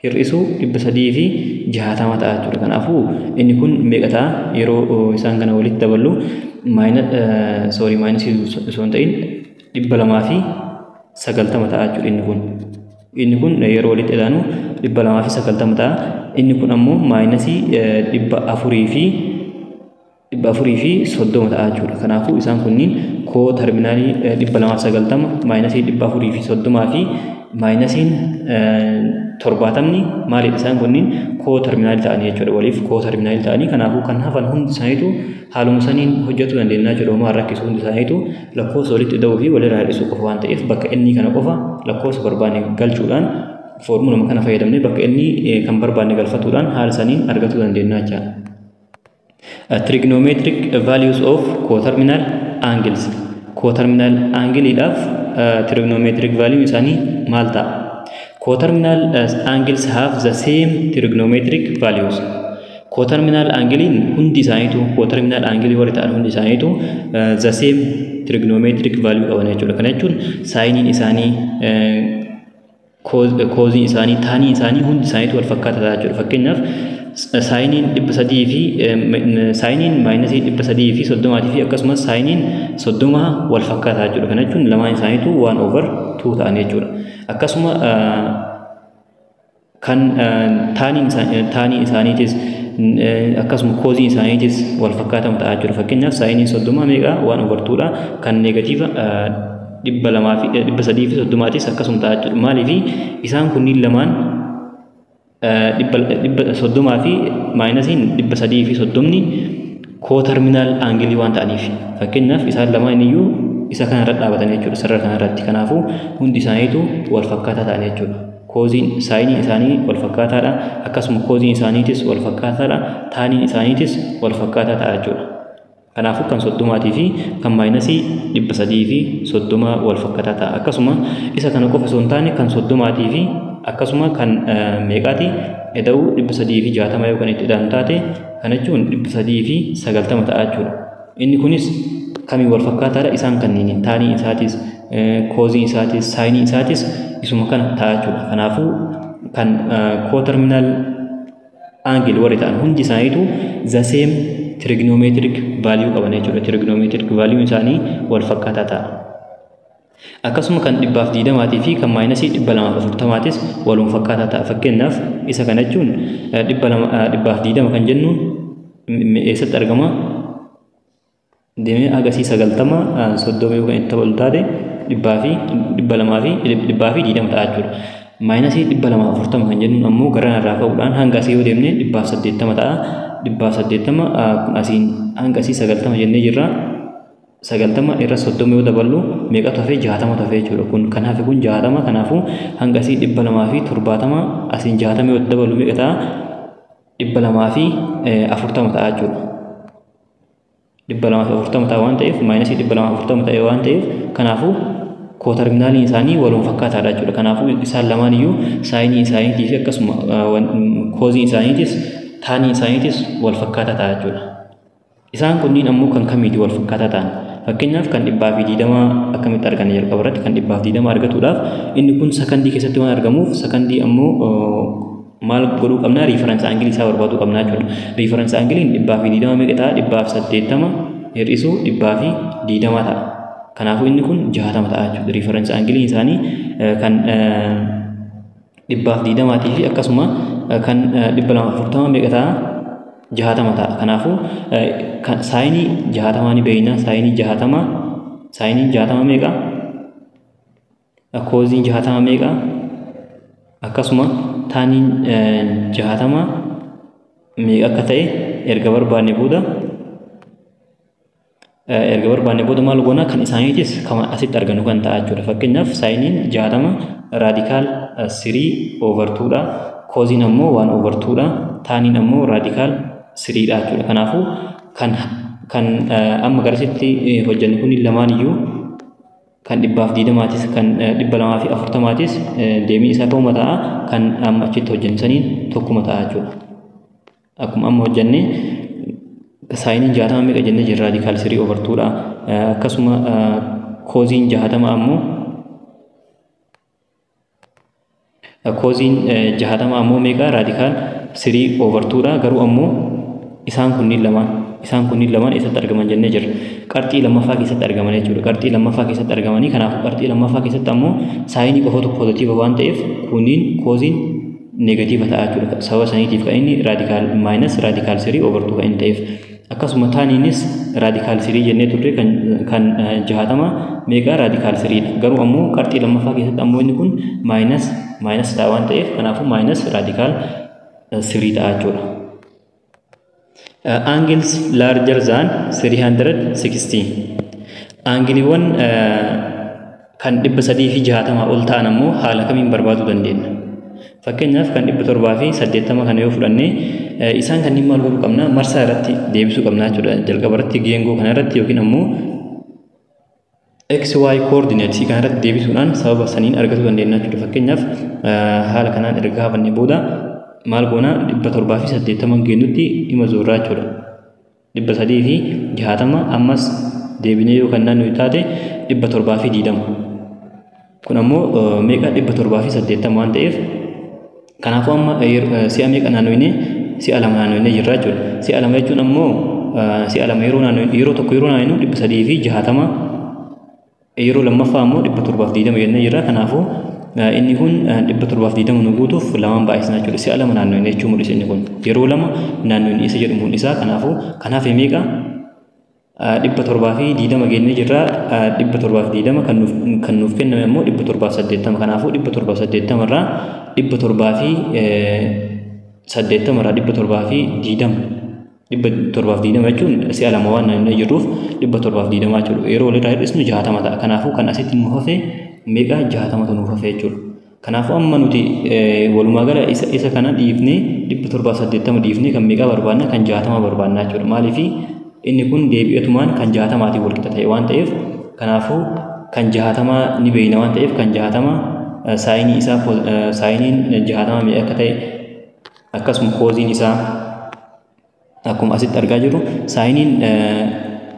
hir'isuu 360 ta'a jechuudha. Kanaafuu inni kun meeqa ta'a? Yeroo isaan kana walitti daballu, sorry, minusii osoo hin ta'in 290 ta'a jechuudha inni kun. Inni kun yeroo walitti ilaanu 290 ta'a. Inni kun ammoo minusii 430 ta'a jechuudha. Kanaafuu isaan kunniin coterminalii 290, minusii 430 fi minusiin 70 maalidha? Isaan kunniin coterminalii ta'anii jechuudha. Waliif coterminalii ta'anii. Kanaafuu kan hafan hundi isaaniitu haaluma saniin hojjechuu dandeenya jechuudha. Homaa rakkisu, hundi isaaniitu lakkoofsa walitti ida'uu fi walirraa hir'isuu qofa waan ta'eef, bakka inni kana qofa lakkoofsa barbaanne galchuudhaan, foormuluma kana fayyadamnee bakka inni kan barbaanne galfatuudhaan haala saniin argachuu dandeenya jechaadha. Trigonometric values of coterminal angles. Coterminal angleidhaaf trigonometric value isaanii maal ta'a? Coterminal angles have the same trigonometric values. Coterminal angleiin hundi isaaniitu, coterminal angle warri ta'an hundi isaaniitu the same trigonometric value qaban jechuudha. Kana jechuun sineiin isaanii, cosiin isaanii, taniin isaanii hundi isaaniitu wal fakkaataa ta'a jechuudha. Fakkeenyaaf sineiin 300 fi sineiin minusii 330 fi akkasumas sineiin 30 wal fakkaataa jechuudha. Kana jechuun lamaan isaaniitu 1/2 ta'an jechuudha. Akkasuma kan taniin isaaniitis akkasuma cosiin isaaniitis wal fakkaatamu ta'a jechuudha. Fakkeenyaaf sineiin 30 meeqa? 1/2 dha. Kan negative 200 fi 330 akkasuma ta'a jechuudha. Maaliif isaan kunniin lamaan 130 fi minusiin 330 coterminal angle waan ta'aniif, fakkeenyaaf isaan lamaan iyyuu isa kanarra dhaabatan jechuudha, sarara kanarratti. Kanaafuu hundi isaaniitu wal fakkaataa ta'an jechuudha. Cosiin sineiin isaanii wal fakkaataadha, akkasuma cosiin isaaniitis wal fakkaataadha, taniin isaaniitis wal fakkaataa ta'a jechuudha. Kanaafuu kan 30 fi kan minusii 330 wal fakkaataa ta'a. Akkasuma isa kana qofa osoo hin taane kan 30 fi akkasuma kan meeqaati eda'uu 360 yoo kan itti ida'an taate, kana jechuun 390 ta'a jechuudha. Inni kunis kamii wal fakkaataadha? Isaan kanneen tanii isaatis, cosii isaatis, sineii isaatis isuma kana ta'a jechuudha. Kanaafuu kan coterminal angle warri ta'an hundi isaaniitu the same trigonometric value qaban jechuudha. Trigonometric value isaanii wal fakkaataa ta'a. Akkasuma kan 120 fi kan minusii 240 walum fakkaataa ta'a. Fakkeenyaaf isa kana jechuun 120 kan jennu eessatti argama? Deemee agasii 90 30 yoo kan itti dabalu taate dhibbaa fi 200 fi 120 ta'a jechuudha. Minusii 240 kan jennuun ammoo gara irraa ka'uudhaan hanga asii yoo deemne 180 ta'a. 180 kun asiin hanga asii 90 jennee jirra. 90 irra 30 yoo daballu meeqatu hafee? 60 hafee jechuudha. Kun kan hafe kun 60. Kanaafuu hanga asii 270, asiin 60 yoo daballu meeqa ta'a? 240 ta'a jechuudha. 240 ta'a waan ta'eef, minusii 240 ta'e waan ta'eef, kanaafuu coterminaliin isaanii waluma fakkaataadha jechuudha. Kanaafuu isaan lamaan iyyuu sineii isaaniitii fi akkasuma cosii isaaniitis tanii isaaniitis wal fakkaataa ta'a jechuudha. Isaan kunniin ammoo kan kamiiti wal fakkaataa ta'an? Fakkeenyaaf kan 120 akkamitti arganna? Jalqaba irratti kan 120 argatuudhaaf inni kun sakandii keessatti waan argamuuf, sakandii ammoo maal godhuu qabna? Reference angle isaa barbaaduu qabna jechuudha. Reference angleiin 120 meeqa ta'a? 180 hir'isuu 120 ta'a. Kanaafuu inni kun 60 ta'a jechuudha. Reference angleiin isaanii kan 120 fi akkasuma kan 240 meeqa ta'a? 60 ta'a. Kanaafuu sineii 60 ni beekna. Sineii 60, sineiin 60 meeqa? Cosiin 60 meeqa? Akkasuma taniin 60 meeqa akka ta'e erga barbaanne booda maal goona? Kan isaaniitis kan asitti argannu kan ta'a jechuudha. Fakkeenyaaf sineiin 60 radical 3 over 2dha. Cosiin ammoo 1 over 2dha. Taniin ammoo radical 3dha jechuudha. Kanaafuu kan amma garasitti hojjennu kun lamaan iyyuu, kan 120 kan 240 deebiin isaa tokkuma ta'a, kan amma achitti hojjennu saniin tokkuma ta'a jechuudha. Akkuma amma hojjenne sineiin 60 meeqa jennee jirra? Radical 3 over 2dha. Akkasuma cosiin 60 ammoo, cosiin 60 ammoo meeqa? Radical 3 over 2dha. Garuu ammoo isaan kunniin lamaan eessatti argaman jennee jirra? Qarxii lammaffaa keessatti argaman jechuudha. Qarxii lammaffaa keessatti argamanii, kanaafuu qarxii lammaffaa keessatti ammoo sineii qofatu positive waan ta'eef kunniin cosiin negative ta'a jechuudha. Sababa saniitiif kan inni radical minus radical 3 over 2 kan inni ta'eef. Akkasuma taniinis radical 3 jennee turre. Kan 60 meeqa? Radical 3dha. Garuu ammoo qarxii lammaffaa keessatti ammoo inni kun minus minus ta'a waan ta'eef, kanaafuu minus radical 3 ta'a jechuudha. Angles larger than 360. Angleiiwwan kan 360 ol ta'an ammoo haala kamiin barbaaduu dandeenya? Fakkeenyaaf kan 780 kana yoo fudhanne, isaan kanneen maal godhuu qabna? Marsaa irratti deebisuu qabna jechuudha. Jalqaba irratti geengoo kana irratti yookiin ammoo XY coordinates kana irratti deebisuudhaan sababa saniin argachuu dandeenya jechuudha. Fakkeenyaaf haala kanaan erga kaafannee booda maal goona? 780 geenyutti hima zoorraa jechuudha. 360 ammas deebinee yoo kan naannoo taate 720. Kun ammoo meeqa? 780 waan ta'eef, kanaafuu amma si'a meeqa naannoyne? Si'a lama naannoyne jirra jechuudha. Si'a lama jechuun ammoo si'a lama yeroo naannoo, yeroo tokko yeroo naannoo 360, yeroo lammaffaa ammoo 720 jennee jirra. Kanaafuu inni kun 720 nu guutuuf lamaan baay'isna jechuudha. Si'a lama naannoyne jechuu mul'isa inni kun. Yeroo lama naannoyne isa jedhu mul'isa. Kanaafuu kanaaf meeqa? 720 geennee jirra. 720 kan nuuf kenname immoo 780. Kanaafuu 780 irraa 780 irraa 720, 720 jechuun si'a lama waan naannoo jirruuf 720 jechuudha. Yeroo walirraa hir'isnu 60 ta'a. Kanaafuu kan asitti nuuf hafe meeqa? 60tu nuuf hafe jechuudha. Kanaafuu amma nuti walumaa gala isa kana dhiifnee, 780 dhiifnee, kan meeqaa barbaanna? Kan 60 barbaanna jechuudha. Maaliif? Inni kun deebi'atumaan kan 60tiin wal qixa ta'e waan ta'eef, kanaafuu kan 60 ni beekna waan ta'eef, kan 60 sineii isaa, sineiin 60 meeqa akka ta'e, akkasuma cosiin isaa akkuma asitti argaa jirru, sineiin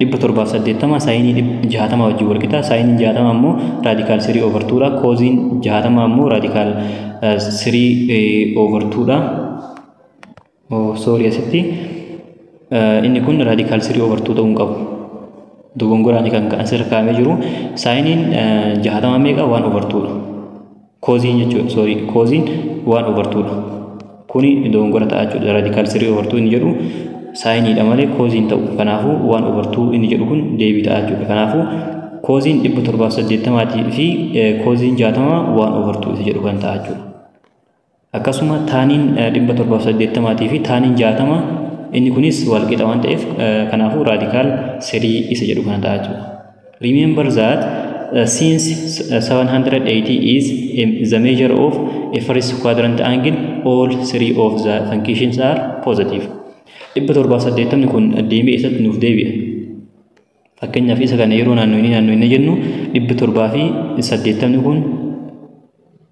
780 sineii 60 wajjin wal qixa. Sineiin 60 ammoo radical 3 over 2dha. Cosiin 60 ammoo radical 3 over 2dha. Sorry, asitti inni kun radical 3 over 2 ta'uu hin qabu. Dogongoraan kan asirra kaa'amee jiru. Sineiin 60 meeqa? 1 over 2dha. Cosiin jechuudha. Sorry, cosiin 1 over 2dha. Kuni dogongora ta'a jechuudha. Radical 3 over 2 inni jedhu sineiidha malee cosiin ta'u. Kanaafuu 1 over 2 inni jedhu kun deebii ta'a jechuudha. Kanaafuu cosiin 780 fi cosiin 60 1 over 2 isa jedhu kan ta'a jechuudha. Akkasuma taniin 780 fi taniin 60 inni kunis wal qixa waan ta'eef, kanaafuu radical 3 isa jedhu kana ta'a jechuudha. Remember that since 780 is the measure of a first quadrant angle, all three of the functions are positive. 780ni kun deemee isatti nuuf deebi'a. Fakkeenyaaf, isa kana yeroo naannoo inni naannoo inni jennu, 780ni kun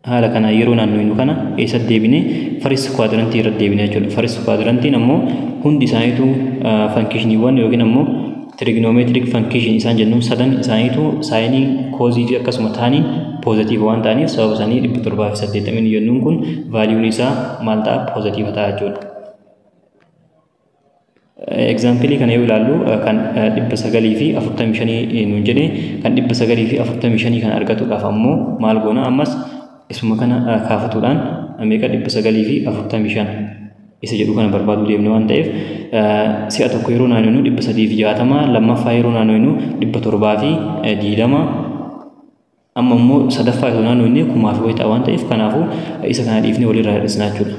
haala kana yeroo naannoo inni kana eessatti deebine? First quadrantii irratti deebine jechuudha. First quadrantiin ammoo hundi isaaniitu functioniiwwan yookiin ammoo trigonometric function isaan jennuun sadan isaaniitu sineii, cosii fi akkasuma taniin positive waan ta'aniif, sababa isaanii 780 jennuun kun valueun isaa maal ta'a? Positive ta'a jechuudha. Exampleii kana yoo ilaallu, kan 945 nuun jedhe, kan 945 kan argatuudhaaf ammoo maal goona? Ammas isuma kana kaafatuudhaan meeqa? 945 isa jedhu kana barbaaduu deemne waan ta'eef, si'a tokko yeroo naannoo 360, lammaffaa yeroo naannoo 720, amma immoo sadaffaa yeroo naannoo inni kumaa fi wayii ta'a waan ta'eef, kanaafuu isa kana dhiifnee walirraa hir'isna jechuudha.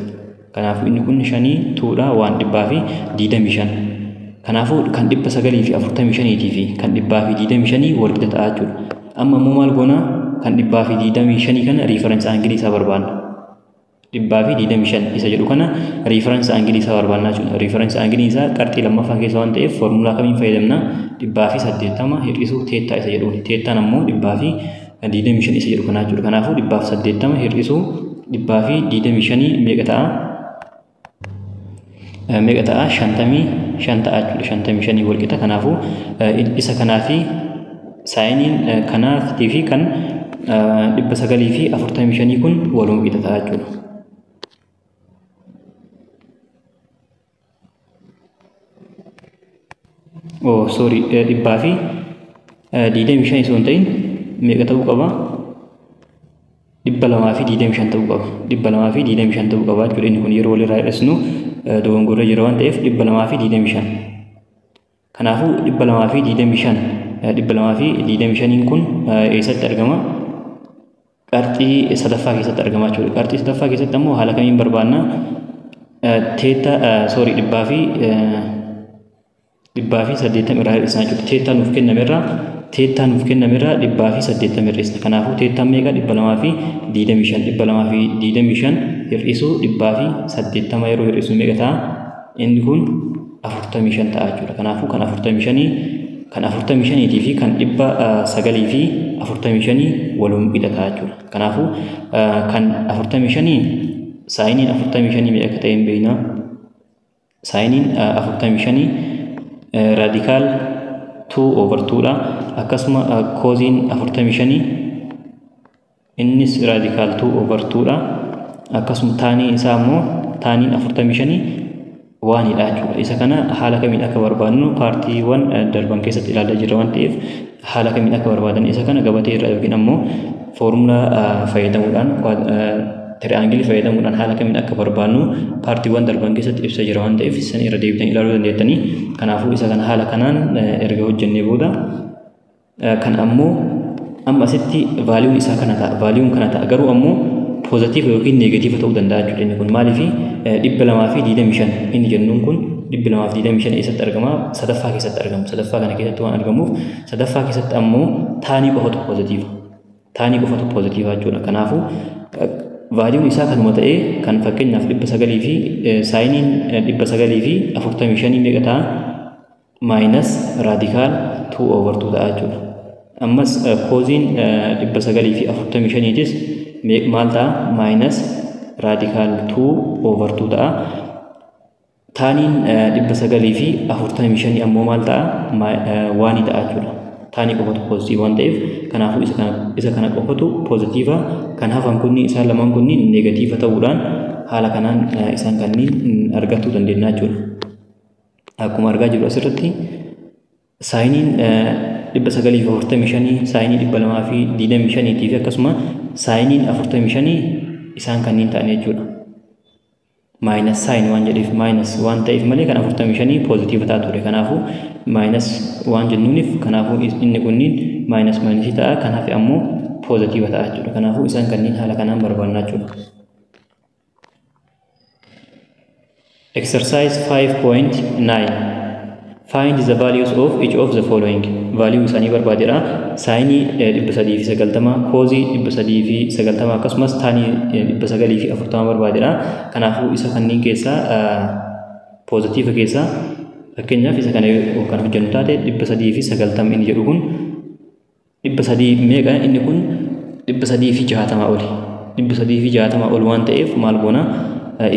Kanaafuu inni kun shanii tuudha waan 125. Kanaafuu kan 945 fi kan 125 wal qixa ta'a jechuudha. Amma immoo maal goona? Kan 125 kana reference angleii isaa barbaanna. 125 isa jedhu kana reference angleii isaa barbaanna jechuudha. Reference angleii isaa qarxii lammaffaa keessa waan ta'eef, foormulaa kamiin fayyadamna? 180 hir'isuu theta isa jedhuuni. Thetaan ammoo 125 isa jedhu kana jechuudha. Kanaafuu 180 hir'isuu 125 meeqa ta'a? Meeqa ta'a? 55 ta'a jechuudha. 55 wal qixa. Kanaafuu isa kanaa fi sineiin kanaatii fi kan 945 kun waluma qixa ta'a jechuudha. Oh, sorry, 125 osoo hin ta'in meeqa ta'uu qaba? 225 ta'uu qaba. 225 ta'uu qaba jechuudha. Inni kun yeroo walirraa hir'isnu dogongorra jira waan ta'eef, 225. Kanaafuu 225, 225 kun eessatti argama? Qarxii sadaffaa keessatti argama jechuudha. Qarxii sadaffaa keessatti ammoo haala kamiin barbaanna? Theta, sorry, 180 irraa hir'isna jechuudha. Theta nuuf kennamerraa 180 hir'isna. Kanaafuu thetaan meeqa? 225. 225 hir'isuu 180 yeroo hir'isu meeqa ta'a? Inni kun 45 ta'a jechuudha. Kanaafuu kan 45, kan 45 fi kan 945 waluma qixa ta'a jechuudha. Kanaafuu kan 45, sineiin 45 meeqa akka ta'e hin beekna. Sineiin 45 radical 2 over 2 dha. Akkasuma cosiin 45 innis radical 2 over 2 dha. Akkasuma taniin isaa immoo, taniin 45 onedha jechuudha. Isa kana haala kamiin akka barbaadnu partiiwwan darban keessatti ilaalaa jirra waan ta'eef, haala kamiin akka barbaadan isa kana gabatee irraa yookiin ammoo foormulaa fayyadamuudhaan Triangle fayyadamuudhaan haala kamiin akka barbaannu paartiiwwan darban keessatti ibsa jira waan ta'eef isin irra deebitanii ilaaluu dandeettanii. Kanaafuu isa kana haala kanaan erga hojjennee booda kan ammoo amma asitti vaaliyuun isaa kana ta'a, vaaliyuun kana ta'a, garuu ammoo poozitiiva yookiin neegatiiva ta'uu danda'a jechuudha. Inni kun maaliif 225 inni jennuun kun 225 eessatti argama? Sadaffaa keessatti argama. Sadaffaa kana keessatti waan argamuuf sadaffaa keessatti ammoo taanii qofatu poozitiiva, taanii qofatu poozitiiva jechuudha. Kanaafuu vaaliyuun isaa kanuma ta'ee kan fakkeenyaaf 900 fi saayiniin 945 meeqa ta'a? Minus radical 2 over 2 ta'a jechuudha. Ammas koosiin 945tis maal ta'a? Minus radical 2 over 2 ta'a. Taaniin 945 ammoo maal ta'a? Waanii ta'a jechuudha. Taanii qofatu poozitiiva waan ta'eef kanaafuu isa kana qofatu poozitiiva, kan hafan kunni isaan lamaan kunni neegatiiva ta'uudhaan haala kanaan isaan kanneen argachuu dandeenya jechuudha. Akkuma argaa jirru asirratti saayiniin 945, saayinii 225 fi akkasuma saayiniin 45 isaan kanneen ta'an jechuudha. Minus sign waan jedheef, minus waan ta'eef malee kan 45 poozitiiva ta'a ture. Kanaafuu minus waan jennuuniif kanaafuu inni kunniin minus minusii ta'a, kan hafe ammoo poozitiiva ta'a jechuudha. Kanaafuu isaan kanneen haala kanaan barbaannaa jechuudha. Exercise 5.9. Find the values of each of the following. Value isaanii barbaadedha. Saayinii 390, koozii 390 akkasumas taanii 940 barbaadedha. Kanaafuu isa kanneen keessaa poozitiiva keessaa fakkeenyaaf isa kana kan hojjennu taate 390 inni jedhu kun 300 meeqa? Inni kun 360 oli. 360 ol waan ta'eef maal goona?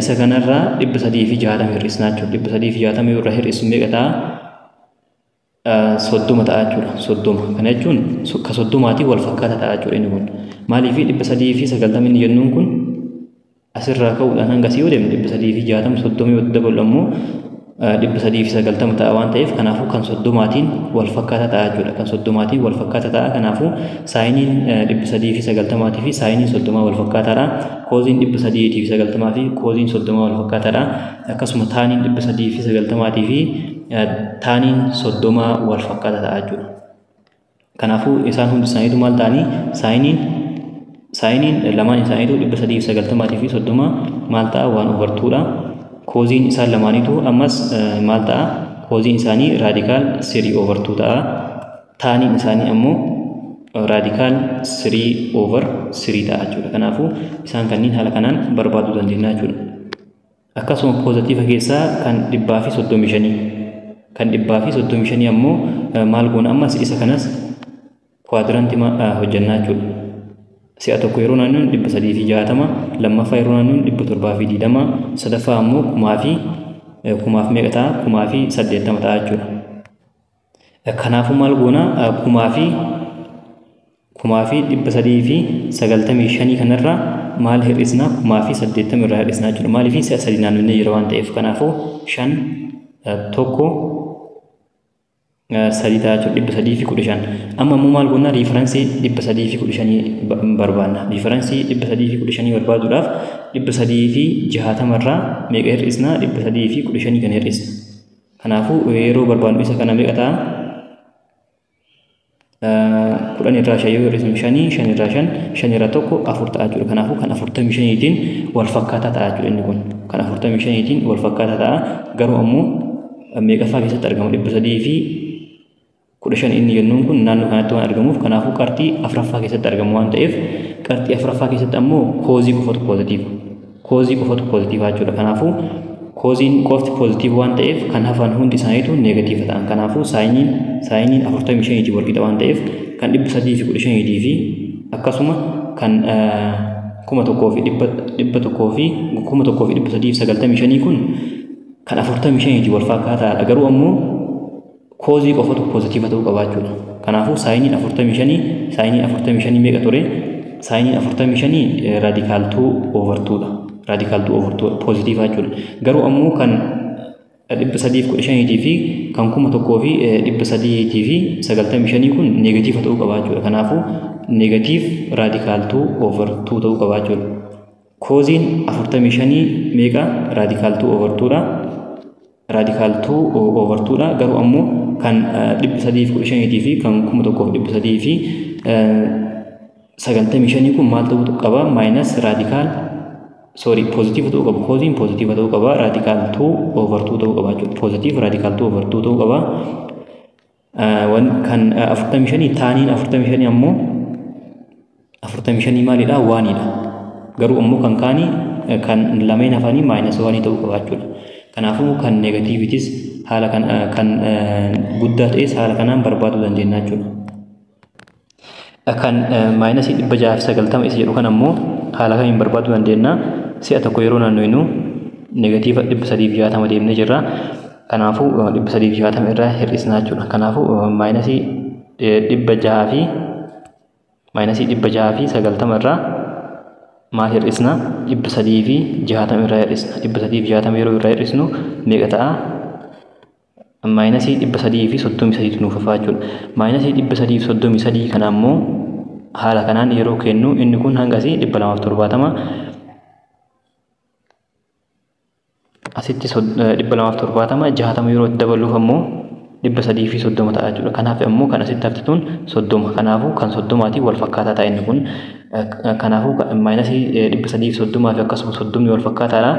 Isa kanarraa 360 hir'isnaa jechuudha. 360 yoo irraa hir'isu meeqa ta'a? 30 ta'a jechuudha. 30. Kana jechuun ka 30tiin wal fakkaata ta'a jechuudha inni kun. Maaliif 390 inni jennuun kun asirraa ka'uudhaan hanga asii yoo deemne 360, 30 yoo dabalu ammoo 390 ta'a waan ta'eef kanaafuu kan 30tiin wal fakkaata ta'a jechuudha. Kan 30tiin wal fakkaata ta'a. Kanaafuu saayiniin 390 fi saayiniin 30 wal fakkaataadha. Koosiin 390 fi koosiin 30 wal fakkaataadha. Akkasuma taaniin 390 fi taaniin 30 wal fakkaata ta'a jechuudha. Kanaafuu isaan hundi isaaniitu maal ta'anii? Saayiniin lamaan isaaniitu 390 fi 30 maal ta'a? Waan overtuudha. Koosiin isaan lamaaniitu ammas maal ta'a? Koosiin isaanii radical 3 over 2 ta'a. Taaniin isaanii ammoo radical 3 over 3 ta'a jechuudha. Kanaafuu isaan kanneen haala kanaan barbaaduu dandeenya jechuudha. Akkasuma poozitiiva keessaa kan 135, kan 135 ammoo maal goona? Ammas isa kanas kwaadiraantii hojjannaa jechuudha. Si'a tokko yeroo naannoon 360, lammaffaa yeroo naannoon 720, sadaffaa ammoo kumaa fi kumaaf meeqa ta'a? 1080 ta'a jechuudha. Kanaafuu maal goona? 1395 kanarraa maal hir'isna? 1080 irraa hir'isna jechuudha. Maaliif si'a sadii naannoo jira waan ta'eef kanaafuu 5 1 3 ta'a jechuudha. 315. Amma ammoo maal goona? Riifaransii 315 barbaanna. Riifaransii 315 barbaaduudhaaf 360 irraa meeqa hir'isna? 315 kan hir'isna. Kanaafuu yeroo barbaannu isa kana meeqa ta'a? 10 irraa 5 yoo hir'isnu 5, 5 irraa 5, 5 irraa 1, 4 ta'a jechuudha. Kanaafuu kan 45tiin wal fakkaataa ta'a jechuudha inni kun. Kan 45tiin wal fakkaataa ta'a. Garuu ammoo meeqaffaa keessatti argama? 315 inni jennuun kun naannoo kanatti waan argamuuf kanaafuu qarxii afuraffaa keessatti argamu waan ta'eef qarxii afuraffaa keessatti ammoo koozii qofatu poozitiiva. Koozii qofatu poozitiiva jechuudha. Kanaafuu koziin qofti poozitiiva waan ta'eef kan hafan hundi isaaniitu neegatiiva ta'an. Kanaafuu saayiniin 45 wal qixa waan ta'eef kan 315 fi akkasuma kan 1100 fi 1395 kun kan 45 wal fakkaataadha. Garuu ammoo koozii qofatu poozitiiva ta'uu qaba jechuudha. Kanaafuu saayiniin 45, saayiniin 45 meeqa ture? Saayiniin 45 radical 2 over 2 dha. Radical 2 over 2 poozitiiva jechuudha. Garuu ammoo kan 315 fi kan 1395 kun neegatiiva ta'uu qaba jechuudha. Kanaafuu negative radical 2 over 2 ta'uu qaba jechuudha. Cosiin 45 meeqa? Radical 2 over 2 dha. Radical 2 over 2 dha. Garuu ammoo kan 315 fi kan 1395 kun maal ta'uu qaba? Minus radical, sorry, positive ta'uu qaba. Cosiin positive ta'uu qaba. Radical 2 over 2 ta'uu qaba jechuudha. Positive radical 2 over 2 ta'uu qaba. Kan 45, taniin 45 ammoo 45 maalidha? Oneidha. Garuu ammoo kan kaanii, kan lameen hafanii minus oneii ta'uu qaba jechuudha. Kanaafuu kan negativeitis haala kan, kan guddaa ta'es haala kanaan barbaaduu dandeenya jechuudha. Kan minusii 690 isa jedhu kan ammoo haala kamiin barbaaduu dandeenya? Si'a tokko yeroo naannoynu negative 360 deemnee jirra. Kanaafuu 360 irraa hir'isnaa jechuudha. Kanaafuu minusii 600 fi minusii 690 irraa maal hir'isna? 360 irraa hir'isna. 360 yeroo irraa hir'isnu meeqa ta'a? Minusii 333tu nuuf hafaa jechuudha. Minusii 333 kana ammoo haala kanaan yeroo kennu inni kun hangasii 270, asitti 270, 60 yeroo itti dabaluuf ammoo 330 ta'a jechuudha. Kanaaf ammoo kan asitti hafte tun 30. Kanaafuu kan 30tiin wal fakkaataa ta'a inni kun. Kanaafuu minusii 330 fi akkasuma 30 wal fakkaataadha.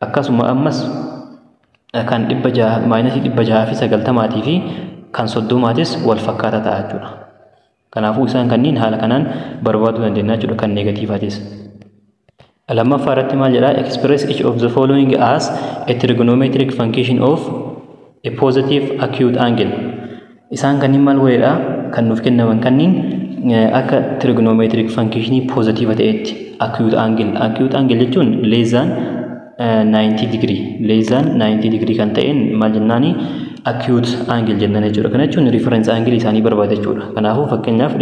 Akkasuma ammas kan 600, minusii 690 fi kan 30tis wal fakkaataa ta'a jechuudha. Kanaafuu isaan kanneen haala kanaan barbaaduu dandeenya jechuudha kan negativeaatis. Lammaffaa irratti maal jedhaa? Express each of the following as a trigonometric function of a positive acute angle. Isaan kanneen maal godheedha? Kan nuuf kennaman kanneen akka trigonometric functionii positive ta'etti acute angle. Acute angle jechuun less than 90 degree. Less than 90 degree kan ta'een maal jennaani? Acute angle jennaan jechuudha. Kana jechuun reference angle isaanii barbaada jechuudha. Kanaafuu fakkeenyaaf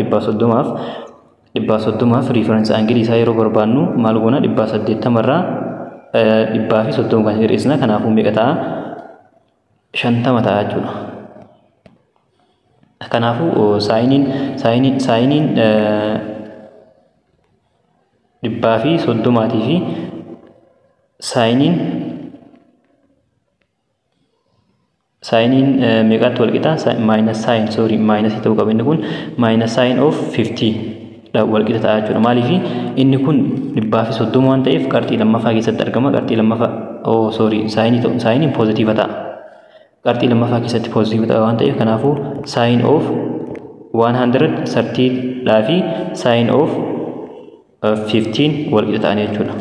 130f reference angle isaa yeroo barbaannu maal goona? 180 irraa 130 kan hir'isna. Kanaafuu meeqa ta'a? 50 ta'a jechuudha. Kanaafuu sineiin 130 fi sineiin meeqaatti wal qixa? Minus sine, sorry, minusii ta'uu qaba inni kun, minus sine of 50 wal qixa ta'a jechuudha. Maaliif? Inni kun 130 waan ta'eef qarxii lammaffaa keessatti argama. Qarxii lammaffaa, oh sorry, sineii ta'u, sineiin positive ta'a. Qarxii lammaffaa keessatti positive ta'a waan ta'eef, kanaafuu sine of 130 dhaa fi sine of 15 wal qixa ta'anii jechuudha.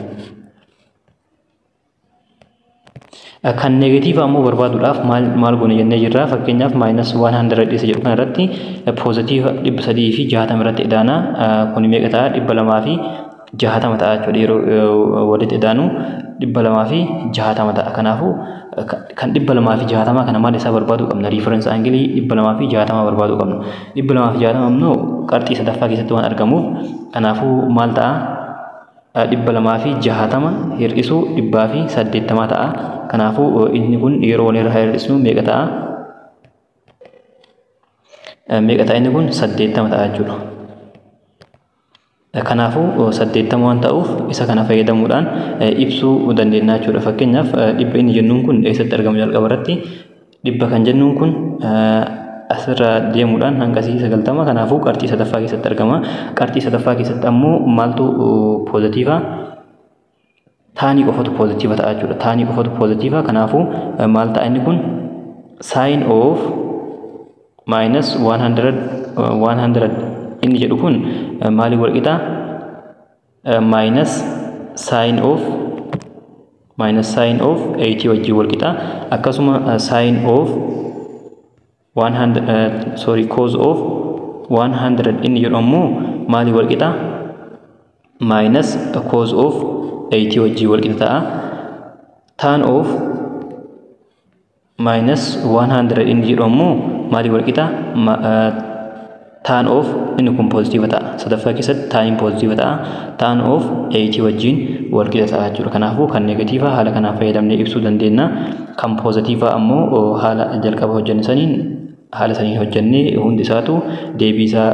Kan negative ammoo barbaaduudhaaf maal goone jennee jirra? Fakkeenyaaf minus 100 isa jedhu kanarratti positive 360 irratti idaana. Kun meeqa ta'a? 260 ta'a jechuudha. Yeroo walitti idaanu 260 ta'a. Kanaafuu kan 260 kana maal isaa barbaaduu qabna? Reference angleii 260 barbaaduu qabna. 260 ammoo qarxii sadaffaa keessatti waan argamuuf, kanaafuu maal ta'a? 260 hir'isuu 180 ta'a. Kanaafuu inni kun yeroo walirraa hir'isnu meeqa ta'a? Meeqa ta'a inni kun? 80 ta'a jechuudha. Kanaafuu 80 waan ta'uuf isa kana fayyadamuudhaan ibsuu dandeenya jechuudha. Fakkeenyaaf 100 inni jennuun kun eessatti argama jalqaba irratti? 100 kan jennuun kun asirra deemuudhaan hangasii 90, kanaafuu qarxii sadaffaa keessatti argama. Qarxii sadaffaa keessatti ammoo maaltu positive? Tanii qofatu positive ta'a jechuudha. Tanii qofatu positive, kanaafuu maal ta'a inni kun? Sine of minus 100 100 inni jedhu kun maalii wal qixa? Minus sine of 80 wajjin wal qixa. Akkasuma sine of 100, sorry, cos of 100 inni jedhu ammoo maalii wal qixa? Minus cos of 80 wajjin wal qixa ta'a. Tan of minus 100 inni jedhu ammoo maalii wal qixa? Tan of, inni kun positive ta'a. Sadaffaa keessatti taniin positive ta'a. Tan of 80 wajjin wal qixa ta'a jechuudha. Kanaafuu kan negative haala kanaan fayyadamnee ibsuu dandeenya. Kan positive ammoo haala jalqaba hojjenne saniin, haala saniin hojjennee hundi isaatu deebii isaa